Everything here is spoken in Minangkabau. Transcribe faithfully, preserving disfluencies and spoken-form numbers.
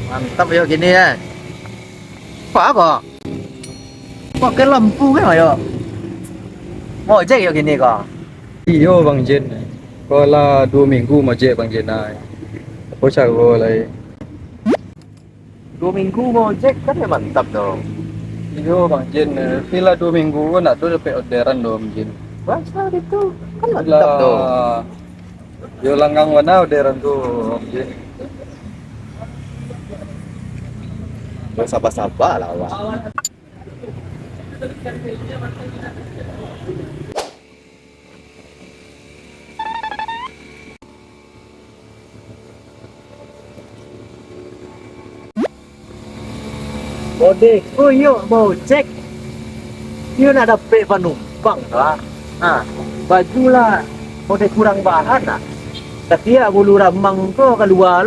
Mantap yo kini, eh. Apa ko? Pakai lampu kan yo? Ngojek yo kini ko? Iyo, Bang Jin. Ko lah duo minggu ngojek, Bang Jin, ai. Apo caro lai? Duo minggu ngojek kan yo mantap tu. Iyo, Bang Jin. Tapi lah duo minggu ko ndak ado dapek orderan tu, Bang Jin. Masa itu kan mantap tu. Lah, yo langang bana orderan tu, Bang Jin. Yo, saba-saba lah awak. Ode ko iyo baojek, iyo nak dapek panumpang lah. Ha, baju lah, ode kurang bahan lah. Satiok bulu ramang ko kalua lo.